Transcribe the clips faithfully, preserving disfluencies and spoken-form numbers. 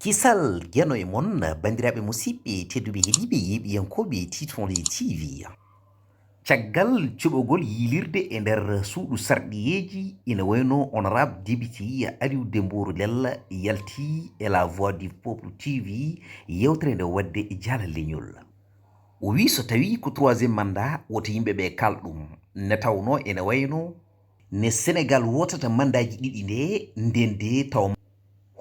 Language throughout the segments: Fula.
Kisal Geno e mon, banndiraaɓe musidɓe tedduɓe heɗiiɓe yeeɓiyankooɓe Titonde T V. Caggal cuɓogol yiilirde e nder suudu sarɗiyeeji, ina wayno honorable député Aliou Dembourou Lella yalti e La Voix du Peuple T V, yewtere nde waɗde e Jaala Leñol. O wii so tawii ko troisième mandat, woto yimɓe ɓe kaal ɗum. Nde tawnoo ene wayno nde Senegaal wootata mandaaji ɗiɗi nde, ndeen de taw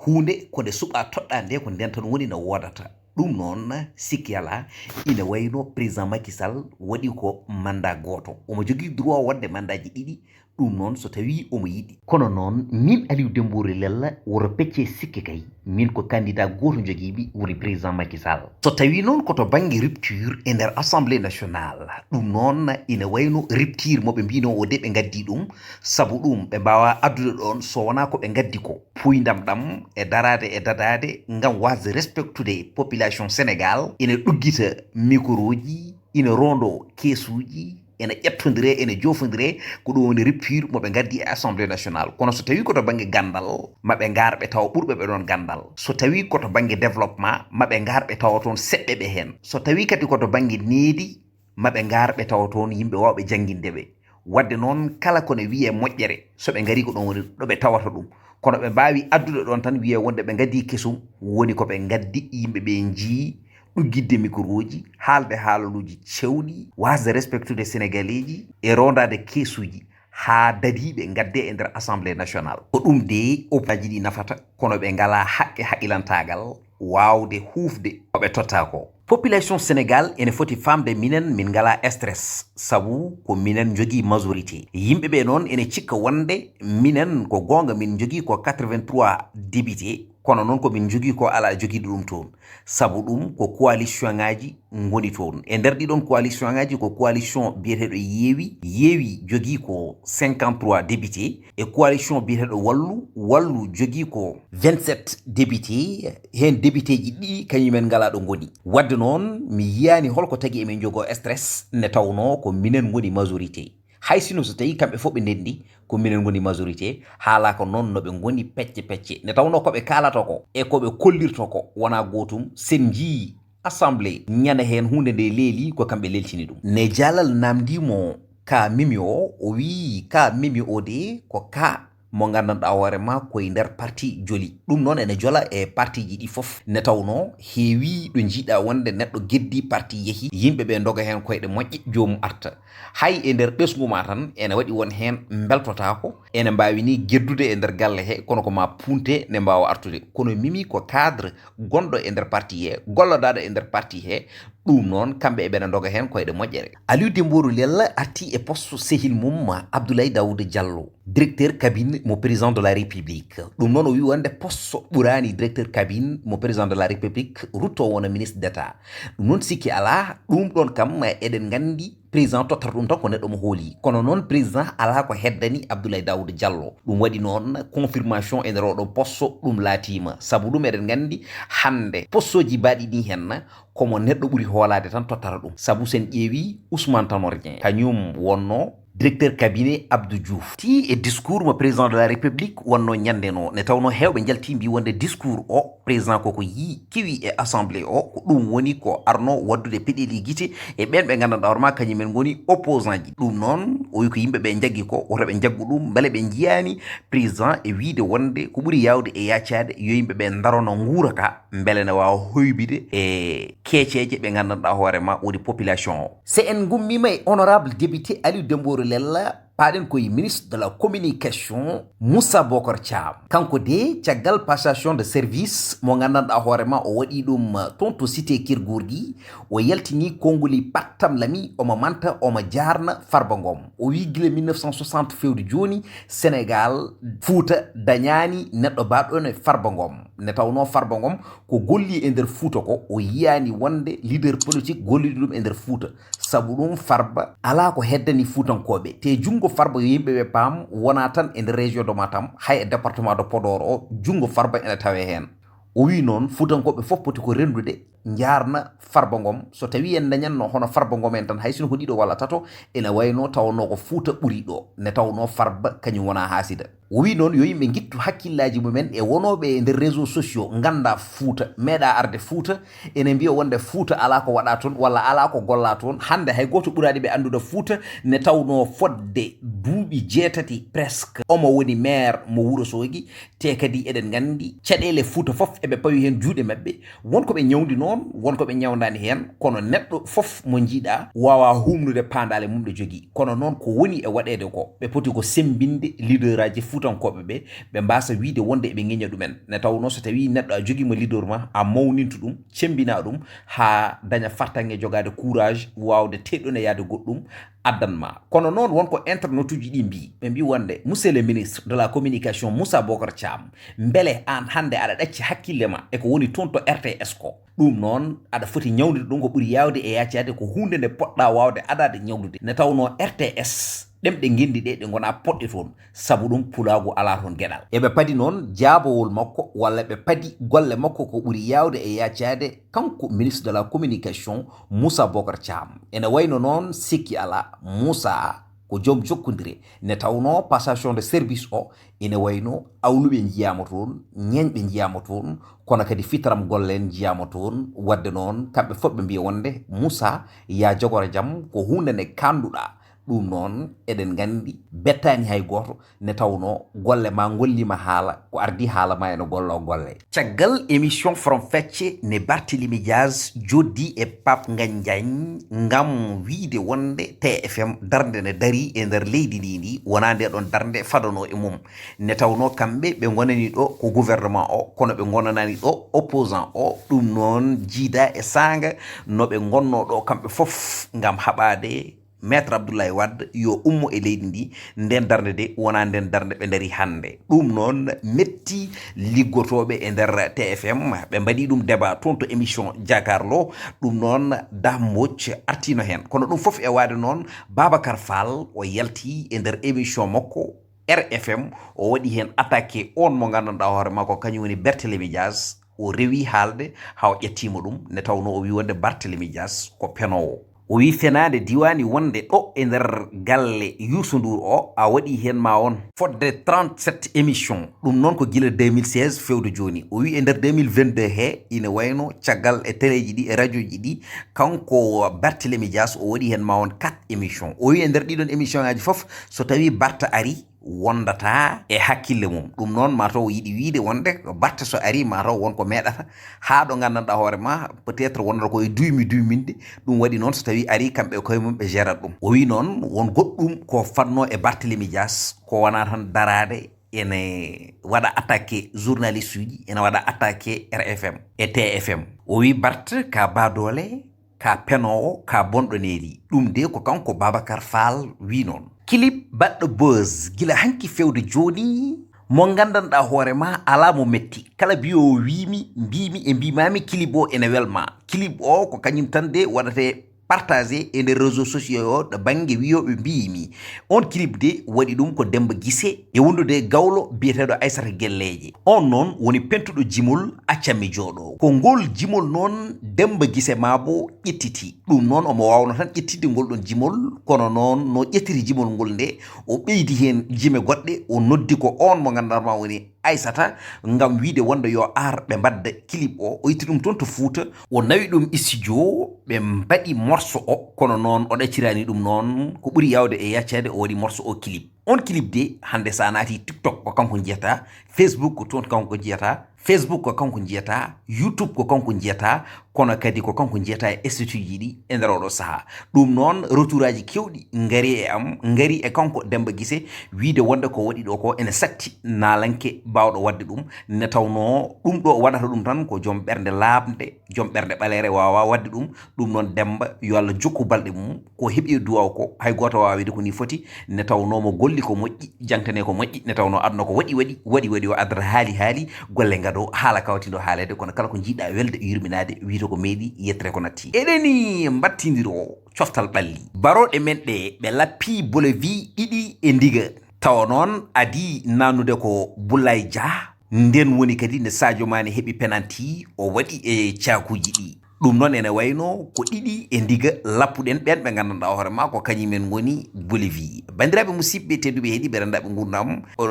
huunde ko nde suɓaa toɗɗaa nde ko ndeen tan woni no woodata. Ɗum noon, sikki alaa, ina wayno président Macky Sall waɗi ko mandat gooto. Omo jogii droit waɗde mandaaji ɗiɗi. Ɗum noon, so tawii omo yiɗi. Kono noon, miin Aliou Dembourou Lella, woto peccee sikke kay, miin ko candidat gooto njogiimi, woni président Macky Sall. So tawii noon ko to bannge rupture e nder Assemblée nationale, ɗum noon ina wayno rupture mo ɓe mbiinoo o de ɓe ngaddi ɗum, sabu ɗum ɓe mbaawaa addude ɗoon so wonaa ko ɓe ngaddi ko. Puuyndam ɗam e daraade e dadaade ngam waasde respectude population Sénégal, ina ɗuggita microji, ina roondoo keesuuji, ene ƴettondire, ene joofondire, ko ɗum woni rupture mo ɓe ngaddi e Assemblée nationale. Kono so tawii ko to bannge ganndal, ma ɓe ngar ɓe tawa ɓurɓe ɓe ɗoon ganndal. So tawii ko to bannge développement, ma ɓe ngar ɓe tawa toon seɓɓe ɓe heen. So tawii kadi ko to bannge needi, ma ɓe ngar ɓe tawa toon yimɓe waawɓe jannginde ɓe. Waɗde noon, kala ko ne wiyee moƴƴere, so ɓe ngarii ko ɗoon woni ɗo ɓe tawata ɗum. Kono ɓe mbaawi addude ɗoon tan wiyee wonde ɓe ngaddi kesum, woni ko ɓe ngaddi yimɓe ɓe njii ɗuggitde microji, haalde haalaluuji cewɗi, waasde respectude Senegaleeji e roondaade keesuuji haa dadiiɓe ngaddee e nder Assemblée nationale. Ko ɗum de opposant ji ɗi nafata, kono ɓe ngalaa haqqe haqilantaagal waawde huufde ko ɓe tottaa ko. Population Sénégal ene foti faamde minen min ngalaa stress, sabu ko minen njogii majorité. Yimɓe ɓe noon ene cikka wonde minen ko goonga min njogii ko quatre-vingt-trois députés, kono noon ko min njogii ko alaa jogiiɗo ɗum toon. Sabu ɗum ko coalition ngaaji ngoni toon. E nder ɗiɗon coalition ngaaji ko coalition biyeteeɗo Yeewi. Yeewi jogii ko cinquante-trois députés. E coalition biyeteeɗo Wallu, Wallu jogii ko vingt-sept députés. Heen députéji ɗiɗi kañumen ngalaa ɗo ngoni. Waɗde noon, mi yiyaani hol ko tagi emin njogoo stress nde tawnoo ko minen ngoni majorité. Hay sinno so tawii kamɓe fof ɓe ndenndi, ko minen ngoni majorité, haalaa ko noon no ɓe ngoni pecce pecce. Nde tawnoo ko ɓe kaalata ko e ko ɓe kollirta ko wonaa gootum, sen njii Assemblée ñande heen huunde nde leeli ko kamɓe leltini ɗum. Ne Jalal naamndii mo ka Mimi o, o wii ka Mimi o de ko ka mo nganndanɗaa hoore ma koye nder parti joli. Ɗum noon ene jola e partiji ɗi fof. Ne tawnoo heewii ɗo njiiɗaa wonde neɗɗo geddi parti yehi, yimɓe ɓe ndoga heen koyɗe moƴƴe, joomum arta. Hay e nder ɓesngu ma tan ene waɗi won heen mbeltotaako, ene mbaawi ni geddude e nder galle he, kono ko ma punte nde mbaawa artude. Kono Mimi ko cadre gonɗo e nder parti he, gollodaaɗo e nder parti he, ɗum noon kamɓe eɓena ndoga heen koyɗe moƴƴere. Aliou Dembourou Lella arti e poste sehil mum Abdoulaye Daouda Diallo, directeur cabinet mo président de la République. Ɗum noon o wi wonde poste ɓuraani directeur cabinet mo président de la République rutto wona ministre d'État. Ɗum noon sikki alaa, ɗum ɗon kam eɗen nganndi président tottata ɗum tan ko neɗɗo mo hooli. Kono noon président alaa ko heddani Abdoulaye Daouda Diallo. Ɗum waɗi noon confirmation e nder oɗo poste ɗum laatiima. Sabu ɗum eɗen nganndi hannde posteji mbaɗi ni henna komo neɗɗo ɓuri hoolaade tan tottata ɗum. Sabu sen ƴeewi Ousmane Tanor Dieng, kañum wonno directeur cabinet Abdou Diouf. Ti e discours mo président de la République wonno ñande no, ne tawno heewɓe njalti mbi wonde discours o président koko yii kewi e assemblée o, ko ɗum woni ko arno waddude peɗeli gite e ɓen ɓe nganndanɗaa hoore ma kañum en ngoni opposant ji. Ɗum noon o wi ko yimɓe ɓe njaggi ko, woto ɓe njaggu ɗum, mbele ɓe njiyaani président e wiide wonde ko ɓuri yaawde e yaacaade yo yimɓe ɓe ndarano nguura ka, mbele ne waawa hoybide e keeceeje ɓe nganndanɗaa hoore ma woni population o. Se en ngummiima e honorable député Aliou Dembourou Lella, paaɗen ko e ministre de la communication, Moussa Bokar Thiam. Kanko de, caggal passation de service mo nganndanɗaa hoore ma o waɗi ɗum toon to cité Keur Gorgui, o yaltini konnguli pattam lami, omo manta, omo jaarna Farba Ngom. O wi gila mille neuf cent soixante fewde jooni, Sénégal, Fuuta dañaani neɗɗo baaɗo ne Farba Ngom. Ne tawnoo Farba Ngom ko golli e nder Fuuta ko, o yiyaani wonde leader politique golliɗo ɗum e nder Fuuta. Sabu ɗum Farba alaa ko heddani Fuutankooɓe. Te junngo Farba yo yimɓe ɓe paam wonaa tan e nder région de Matam, hay e département de Podor o, junngo Farba ene tawee heen. O wii noon Fuutankooɓe fof poti ko renndude njaarna Farba Ngom. So tawii en ndañatno hono Farba Ngom en tan, hay sino ko ɗiɗo walla tato, ene waynoo tawnoo ko Fuuta ɓuri ɗo, ne tawnoo Farba kañum wonaa haasida. O wii noon yo yimɓe ngittu hakkillaaji mumen e wonooɓe e nder réseaux sociaux ngannda Fuuta, meeɗa arde Fuuta, ene mbiya wonde Fuuta alaa ko waɗa toon walla alaa ko golla toon. Hannde hay gooto ɓuraani ɓe anndude Fuuta, ne tawnoo fodde duuɓi jeetati presque omo woni maire mo Wuro Soogi, te kadi eɗen nganndi caɗeele Fuuta fof eɓe pawi heen juuɗe maɓɓe. Won ko ɓe ñawndi noon, won ko ɓe ñawndaani heen, kono neɗɗo fof mo njiiɗa waawa humnude paandaale mum ɗe jogii. Kono noon ko woni e waɗeede ko, ɓe poti ko semmbinde leaderaaji fuutankooɓe ɓe, ɓe mbaasa wiyde wonde eɓe ngeña ɗumen. Ne tawnoo so tawii neɗɗo a jogiima leader ma, a mawnintu ɗum, cemmbina ɗum, haa daña fartaŋŋe jogaade courage, waawde teɗɗuneyaade goɗɗum, addan ma. Kono noon won ko internetuuji ɗi mbii, ɓe mbii wonde, Monsieur le ministre de la communication, Moussa Bocar Thiam, mbele aan hannde aɗa ɗacci hakkille ma e ko woni toon to R T S ko? Ɗum noon, aɗa foti ñawndude ɗum ko ɓuri yaawde e yaacaade ko huunde nde poɗɗa waawde adaade ñawndude. Ne tawnoo R T S, ɗemɗe ngenndi ɗe, ɗe ngonaa poɗɗe toon, sabu ɗum pulaagu alaa toon geɗal. Eɓe padi noon jaabowol makko, walla ɓe padi golle makko ko ɓuri yaawde e yaacaade, kanko ministre de la communication, Moussa Bocar Thiam. Ene wayno noon sikki alaa, Moussa ko joom jokkondire, ne tawnoo passation de service o, ene wayno awluɓe njiyaama toon, ñeeñɓe njiyaama toon, kono kadi fitaram golle en njiyaama toon. Waɗde noon, kamɓe fof ɓe mbiya wonde, Moussa, ya jogoro jam, ko huunde nde kaanduɗaa. Ɗum noon, eɗen nganndi, bettaani hay gooto, ne tawnoo golle ma ngolliima haala, ko ardii haala ma ene golloo golle. Caggal émission Faram Facce ne Barthélémy Dias jooɗdi e Pape Ngagne Diagne ngam wiyde wonde T F M darnde ne darii e nder leydi ndi, ndi wonaa nde ɗoon darnde fadanoo e mum. Ne tawnoo kamɓe ɓe ngonani ɗo ko gouvernement o, kono ɓe ngonanaani ɗo opposant o. Ɗum noon jiida e saanga no ɓe ngonnoo ɗo kamɓe fof ngam haɓaade Maître Abdoulaye Wade yo ummo e leydi ndi. Nden darnde de wonaa nden darnde ɓe ndari hannde. Ɗum noon metti liggotooɓe e nder T F M, ɓe mbaɗi ɗum débat toon to émission Jakarlo. Ɗum noon Dame Mbodj artino heen. Kono ɗum fof e waade noon, Babacar Fall o yalti e nder émission makko R F M, o waɗi heen attaqué on mo nganndanɗaa hoore makko, kañum woni Barthélémy Dias. O rewi haalde haa o ƴettiima ɗum, nde tawnoo o wii wonde Barthélémy Dias ko penoowo. O wii fenaande diwaani wonde ɗo e nder galle Youssou Ndour o, a waɗi heen ma won fodde trente-sept émission. Ɗum noon ko gila deux mille seize fewde jooni. O wii e nder deux mille vingt-deux he, ine wayno caggal e teleeji ɗi, e rajooji ɗi, kanko Barthélémy Dias o waɗi heen ma won quatre émission. O wii e nder ɗiɗon émission ngaaji fof, so tawii Barth ari, wondata e hakkille mum. Ɗum noon, mataw o yiɗi wiyde wonde Barth so ari, mataw won ko meeɗata haa ɗo nganndanɗaa hoore ma, peut-être wonata ko e duymi duyminde. Ɗum waɗi noon, so tawii ari, kamɓe e koye mum ɓe jerat ɗum. O wii noon, won goɗɗum ko fadnoo e Barthélémy Dias, ko wonaa tan daraade ene waɗa attaqué journaliste uji, ene waɗa attaqué R F M e T F M. O wii Barth ka baadoole, ka penoowo, ka bonɗo neeri. Ɗum de ko kanko Babacar Fall wii noon. Clip baɗɗo buzz gila hanki fewde jooni, mo nganndanɗaa hoore ma alaa mo metti. Kala biyoowo wiimi, mbiimi e mbiimaami clip o ene welma. Clip o ko kañum tan de waɗate partagé e nder réseaux sociaux o, ɗo bannge wiyooɓe mbiimi. On clip de waɗi ɗum ko Demba Gise e wondude e gawlo biyeteeɗo Aissata Gelleeje. On noon woni pentuɗo jimol, accanmi jooɗo. Ko ngol jimol noon Demba Gise maabo ƴettiti. Ɗum noon omo waawno tan ƴettitde ngol ɗon jimol, kono noon no ƴettiti jimol ngol nde, o ɓeydi heen jime goɗɗe, o noddi ko on mo nganndanɗaa ma woni Aissata ngam wiyde wonde yo ar ɓe mbadda clip o. O itti ɗum toon to Fuuta, o nawi ɗum studio, ɓe mbaɗi morso o, kono noon o ɗacciraani ɗum noon. Ko ɓuri yaawde e yaccaade, o waɗi morso o clip. On clip de, hannde so a naati TikTok ko kanko njiyata, Facebook ko toon kanko njiyata, Facebook ko kanko njiyata, YouTube ko kanko njiyata, kono kadi ko kanko njiyata e statut ji ɗi e nder oɗo sahaa. Ɗum noon, retour aji keewɗi ngari e am, ngari e kanko Demba Gise, wiyde wonde ko waɗi ɗo ko ene satti naalanke baawɗo waɗde ɗum, nde tawnoo ɗum ɗo waɗata ɗum tan ko joom ɓernde laaɓnde, joom ɓernde ɓaleere waawaa waɗde ɗum. Ɗum noon, Demba, yo Allah jokku balɗe mum, ko heɓi e duwaaw ko, hay gooto waawaa wiyde ko nii foti, nde tawnoo mo golli ko moƴƴi, jangtane ko moƴƴi, nde tawnoo aduna ko waɗi waɗi, waɗi waɗi o adata haali haali, golle ngadoo, haala kawtindo haaleede, kono kala ko njiɗɗaa welde, yurminaade, wiyta ko meeɗi, yettere ko natti. Eɗeni mbattindiroo coftal ɓalli. Barooɗe men ɗe, ɓe lappii Bolivie ɗiɗi e ndiga. Tawa noon adii naannude ko Boulaye Dia. Nden woni kadi nde Sadio Mané heɓi penalty, o waɗi e caakuuji ɗi. Ɗum noon ene wayno ko ɗiɗi e ndiga lappuɗen ɓeen ɓe nganndanɗaa hoore maa ko kañumen ngoni Bolivie. Banndiraaɓe musidɓe tedduɓe heɗiiɓe renndaaɓe nguurndam, o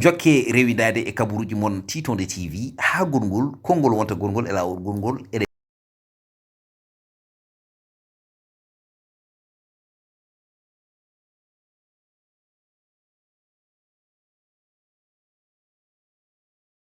jokke rewindaade e kabaruuji mon Tiitonde T V haa gongol, konngol wonta gongol e laawol gongol. Eɗen